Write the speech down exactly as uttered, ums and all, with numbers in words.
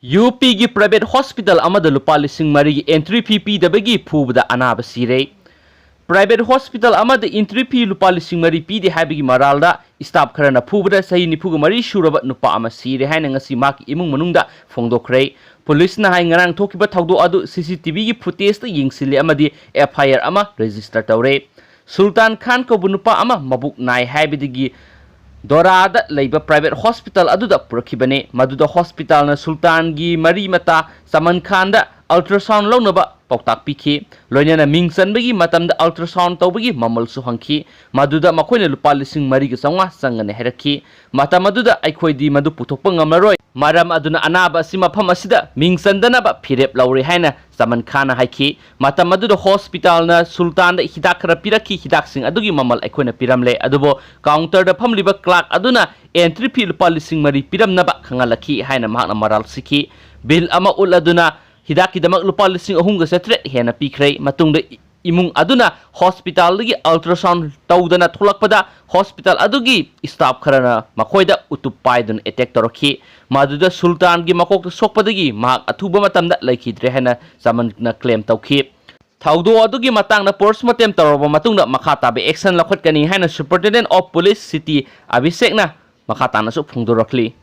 U ꯄꯤꯒꯤ private hospital ꯑꯃꯗ ꯂꯨꯄꯥ ꯂꯤꯁꯤꯡ ꯃꯔꯤꯒꯤ entry fee ꯄꯤꯗꯕꯒꯤ ꯐꯨꯕꯗ ꯑꯅꯥꯕ ꯁꯤꯔꯦ꯫ Private hospital ꯑꯃꯗ entry fee ꯂꯨꯄꯥ ꯂꯤꯁꯤꯡ ꯃꯔꯤ ꯄꯤꯗꯦ ꯍꯥꯏꯕꯒꯤ ꯃꯔꯥꯜꯗ staff ꯈꯔꯅ ꯐꯨꯕꯗ ꯆꯍꯤ ꯅꯤꯐꯨꯒ ꯃꯔꯤ ꯁꯨꯔꯕ ꯅꯨꯄꯥ ꯑꯃ ꯁꯤꯔꯦ ꯍꯥꯏꯅ ꯉꯁꯤ ꯃꯍꯥꯛꯀꯤ ꯏꯃꯨꯡ ꯃꯅꯨꯡꯗ ꯐꯣꯡꯗꯣꯛꯈ꯭ꯔꯦ꯫ ꯄꯨꯂꯤꯁꯅ ꯍꯥꯏ, ꯉꯔꯥꯡ ꯊꯣꯛꯈꯤꯕ ꯊꯧꯗꯣꯛ ꯑꯗꯨ C C T V ꯒꯤ footage ꯇ ꯌꯦꯡꯁꯤꯜꯂꯦ ꯑꯃꯗꯤ F I R ꯑꯃ register ꯇꯧꯔꯦ꯫ ꯁꯨꯜꯇꯥꯟ ꯈꯥꯟ ꯀꯧꯕ ꯅꯨꯄꯥ ꯑꯃ ꯃꯕꯨꯛ ꯅꯥꯏ ꯍꯥꯏꯕꯗꯒꯤ ꯗꯣꯔꯥꯗ ꯂꯩꯕ private hospital ꯑꯗꯨꯗ ꯄꯨꯔꯛꯈꯤꯕꯅꯤ꯫ ꯃꯗꯨꯗ hospital ꯅ ꯁꯨꯜꯇꯥꯟꯒꯤ ꯃꯔꯤ ꯃꯇꯥ ꯆꯃꯟ ꯈꯥꯟꯗ ultrasound ꯂꯧꯅꯕ ꯄꯥꯎꯇꯥꯛ ꯄꯤꯈꯤ꯫ ꯂꯣꯏꯅꯅ ꯃꯤꯡ ꯆꯟꯕꯒꯤ ꯃꯇꯝꯗ ultrasound ꯇꯧꯕꯒꯤ ꯃꯃꯜꯁꯨ ꯍꯪꯈꯤ꯫ ꯃꯗꯨꯗ ꯃꯈꯣꯏꯅ ꯂꯨꯄꯥ ꯂꯤꯁꯤꯡ ꯃꯔꯤꯒ ꯆꯥꯝꯃꯉꯥ ꯆꯪꯒꯅꯤ ꯍꯥꯏꯔꯛꯈꯤ꯫ ꯃꯇꯝ ꯑꯗꯨꯗ ꯑꯩꯈꯣꯏꯗꯤ ꯃꯗꯨ ꯄꯨꯊꯣꯛꯄ ꯉꯝꯂꯔꯣꯏ꯫ ꯃꯔꯝ ꯑꯗꯨꯅ ꯑꯅꯥꯕ ꯑꯁꯤ ꯃꯐꯝ ꯑꯁꯤꯗ ꯃꯤꯡ ꯆꯟꯗꯅꯕ ꯐꯤꯔꯦꯞ ꯂꯧꯔꯦ ꯍꯥꯏꯅ ꯆꯃꯟ ꯈꯥꯟꯅ ꯍꯥꯏꯈꯤ꯫ ꯃꯇꯝ ꯑꯗꯨꯗ hospital ꯅ ꯁꯨꯜꯇꯥꯟꯗ ꯍꯤꯗꯥꯛ ꯈꯔ ꯄꯤꯔꯛꯈꯤ꯫ ꯍꯤꯗꯥꯛꯁꯤꯡ ꯑꯗꯨꯒꯤ ꯃꯃꯜ ꯑꯩꯈꯣꯏꯅ ꯄꯤꯔꯝꯂꯦ, ꯑꯗꯨꯕꯨ counter ꯗ ꯐꯝꯂꯤꯕ clerk ꯑꯗꯨꯅ entry fee ꯂꯨꯄꯥ ꯂꯤꯁꯤꯡ ꯃꯔꯤ ꯄꯤꯔꯝꯅꯕ ꯈꯪꯍꯜꯂꯛꯈꯤ ꯍꯥꯏꯅ ꯃꯍꯥꯛꯅ ꯃꯔꯥꯜ ꯁꯤꯈꯤ꯫ Bill ꯑꯃ ꯎꯠꯂꯗꯨꯅ ꯍꯤꯗꯥꯛꯀꯤꯗꯃꯛ ꯂꯨꯄꯥ ꯂꯤꯁꯤꯡ ꯑꯍꯨꯝꯒ ꯆꯥꯇ꯭ꯔꯦꯠ ꯍꯦꯟꯅ ꯄꯤꯈ꯭ꯔꯦ꯫ ꯃꯇꯨꯡꯗ ꯏꯃꯨꯡ ꯑꯗꯨꯅ hospital ꯗꯒꯤ ultrasound ꯇꯧꯗꯅ ꯊꯣꯛꯂꯛꯄꯗ hospital ꯑꯗꯨꯒꯤ staff ꯈꯔꯅ ꯃꯈꯣꯏꯗ ꯎꯇꯨꯞ ꯄꯥꯏꯗꯨꯅ attack ꯇꯧꯔꯛꯈꯤ꯫ ꯃꯗꯨꯗ ꯁꯨꯜꯇꯥꯟꯒꯤ ꯃꯀꯣꯛꯇ ꯁꯣꯛꯄꯗꯒꯤ ꯃꯍꯥꯛ ꯑꯊꯨꯕ ꯃꯇꯝꯗ ꯂꯩꯈꯤꯗ꯭ꯔꯦ ꯍꯥꯏꯅ ꯆꯃꯟꯅ claim ꯇꯧꯈꯤ꯫ ꯊꯧꯗꯣꯛ ꯑꯗꯨꯒꯤ ꯃꯇꯥꯡꯗ post mortem ꯇꯧꯔꯕ ꯃꯇꯨꯡꯗ ꯃꯈꯥ ꯇꯥꯕ action ꯂꯧꯈꯠꯀꯅꯤ ꯍꯥꯏꯅ Superintendent of Police City ꯑꯚꯤꯁꯦꯛꯅ ꯃꯈꯥ ꯇꯥꯅꯁꯨ ꯐꯣꯡꯗꯣꯔꯛꯂꯤ꯫